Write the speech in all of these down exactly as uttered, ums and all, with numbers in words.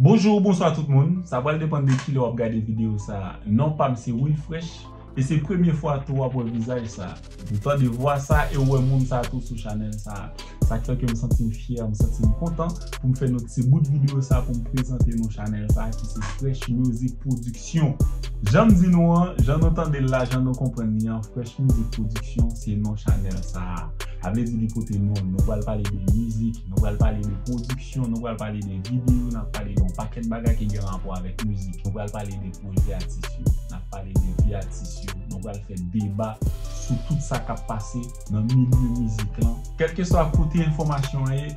Bonjou, bonswa tout moun. Sa pral depann de kilè w ap gade videyo sa a. Non pa m se Will Fresh e se premye fwa tou w ap wè vizaj sa a. Ou tande vwa sa a e w wè moun sa a tou sou chanèl sa a. Sa k fè ke m santi m fyè, m santi m kontan pou m fè nou ti bout videyo sa a pou m prezante nou chanèl sa a ki se Fresh Music Production. Jan m di nou an, jan nou tande l la, jan nou konprann li an, Fresh Music Production se non chanèl sa a. Sa vle di li pote non l. Nou pral pale de mizik, nou pral pale de pwodiksyon, nou pral pale de videyo, n ap pale de yon pakèt bagay ki gen rapò avèk mizik. Nou pral pale de pwojè atis yo, n ap pale de vi atis yo, nou pral fè deba sou tout sa k ap pase nan milye mizik lan. Kèlkeswa kote enfòmasyon an ye,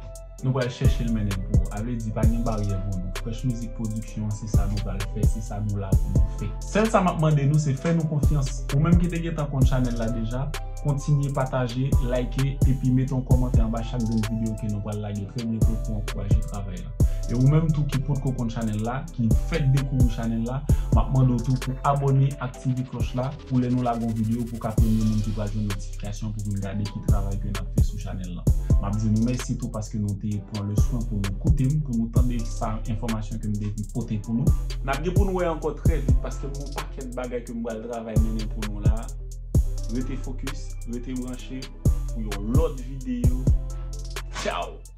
nou pral chèche l mennen l pou ou. Sa vle di pa gen baryè pou nou. Fresh Music Production, se sa nou pral fè, se sa nou la pou nou fè. Sèl sa m ap mande nou, se fè nou konfyans. Ou menm ki te gentan konn chanèl la deja, kontinye pataje, like, epi mete yon kòmantè anba chak grenn videyo ke nou pral lage trè byento pou ankouraje travay la. E ou menm tou ki potko konn chanèl la, ki fèk dekouvri chanèl la, m ap mande w tou pou abòne, aktive klòch la, pou lè nou lage yon videyo, pou w ka premye moun ki pral jwenn notifikasyon pou vin gade ki travay ke n ap fè sou chanèl lan. M ap di nou mèsi tou paske nou te pran le swen pou nou koute m, pou nou tande sa enfòmasyon ke m te vin pote pou nou. N ap gen pou nou wè ankò trè vit paske m gen yon pakèt bagay ke m pral travay mennen pou nou la. Rete fokis, rete branche pou yon lòt videyo. Tchaw!